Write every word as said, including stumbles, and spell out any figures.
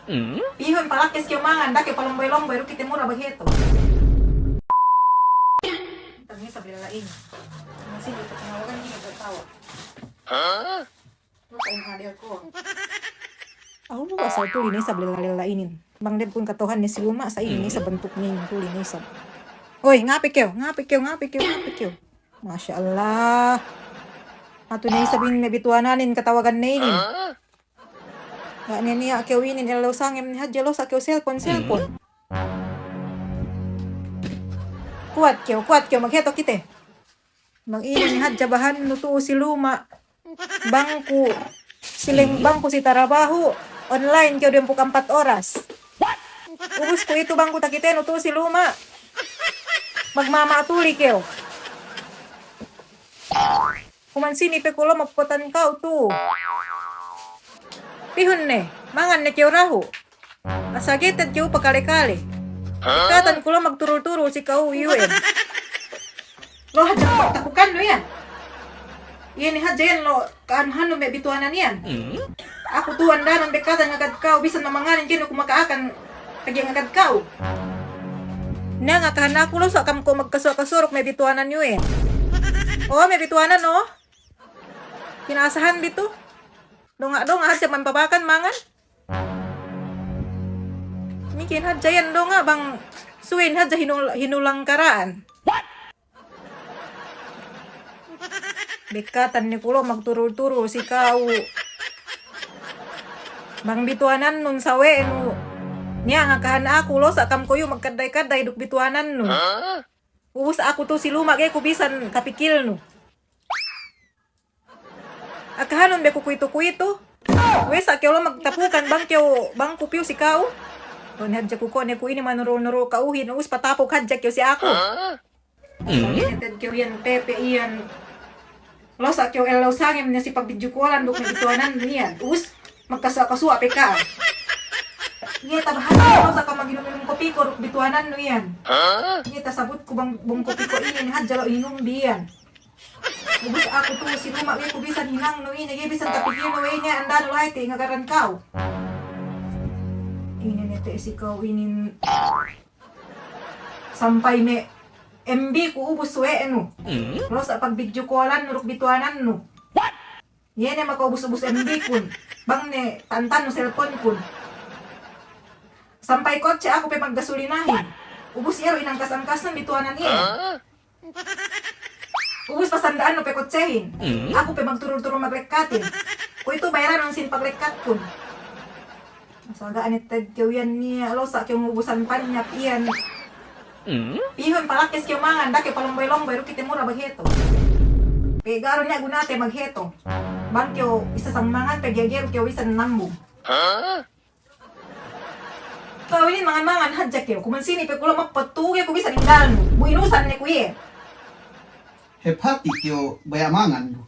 Pihun palakkes kew mangan, da'a kew palomboy-lomboy, duk kite mura baghetu. Tangis sabi lella inin. Masih itu penawaran ini nggak tahu. Hah? Lu kayak adil ko. Aku nggak salah tuli ne isab lella-lella inin. Bang Deb kun katohan ne si luma', sa inin isab bentukne inin tuli ne isab. Oi, ngape kew? Ngape kew? Ngape kew? Ngape kew? Masya Allah. Atu ne isab inin me' bituwananin katawagan ne inin. Ga' ne niya' kew inin, ellew sangem ne hadja losa' kew selpon-selpon. Kuwat kew, kuwat kew, magheto kite. Bang inin ne hadja bahannu tu'u si luma'. Bang ku si leng-, bang ku si tarabahu, online kew duwempū' ampat oras. Ubus kuwe'itu bang ku takitenu tu'u si luma'. Magmama' tuli kew. Kuman sini pe ku lo' magpotan ka'u tu'u. Pihun ne, mangan ne kew dahu'. Asal ga'i te'ed kew pakale-kale. Katan ku lo' magturul-turul si ka'u iyu'en. Lo' hadja tapukannu iyan. Iye ne hadja iyan lo' ka'anuhannu me' bituwanan iyan. Aku tuwan danan be katan ngagad ka'u, bisan mamanganin kew ne ku maka'akan pegge' ngagad ka'u. Niya' ngakahan aku losa' kam ko' magkasuwa'-kasuwa' duk me' bituwanan iyu'en. O, me' bituwanan, o. Kina'asahan bi tu. Donga'-donga' hadja mampabakan mangan. Mikin hadja iyan donga' bang suwe inin hadja hinu-, hinulang kara'an. Be katan ne ku lo' magturul-turul si ka'u. Bang bituwanannun sawe'nu. Niya' ngakahan aku losa' kam ko' iyu' magkadday-kadday duk bituwanannun. Ubus aku tu si luma' ga'i ku bisan tapikilnu. Akahanun be ku kuwe'itu-kuwe'itu. We'ey sa' kew lo' magtapukan bang kew, bang ku piyu si ka'u. Kuwe' ne hadja ku kuwe' ne ku inin manurul-nurul ka'uhin, ubus patapuk hadja kew si aku. Sa' ne te'ed kew iyan pepe' iyan. Losa' kew ellew sangem ne si pagbidjukuwalan duk me' bituwanannu iyan. Ubus magkasuwa'-kasuwa' pe ka'am. Iye tabahan losa' kam maginum-inum kopi ko' duk bituwanannu iyan. Iye tasabut ku bang, bang kopi ko' inin hadja lo' inum bi iyan. Ubus aku tu si luma' ga'i ku bisan hinangnu ine, ga'i bisan tapikilnu we' ine andanu la'i te' ngagaran ka'u. Ine ne te' si ka'u inin sampay me' M B ku ubus we'nu. Losa' pagbidjukuwalannu duk bituwanannu. Iye ne makaubus-ubus M B kun. Bang ne tantannu selponkun. Sampay kotse aku pe maggasulinahin. Ubus iye du inangkas-angkasnun bituwanan iye. Ubus pasanda'annu pe kotsehin. Aku pe magturul-turul maglekkatin. Kuwe'itu bayaranun sin paglekkatkun. Asal ga' ne te'ed kew iyan niya' losa' kew ngubusan panyap iyan. Pihun palakkes kew mangan, da'a kew palomboy-lomboy, duk kite mura baghetu. Pe ga' du niya' gunate maghetu. Bang kew isasang mangan pe ga'i du kew bisan nambung. Ka'u inin mangan-mangan hadja kew, kuman sini pe ku lo' magpattuge ku bisan ingganu. Bu inusan ne ku iye. Hep hati' kew baya' mangan du.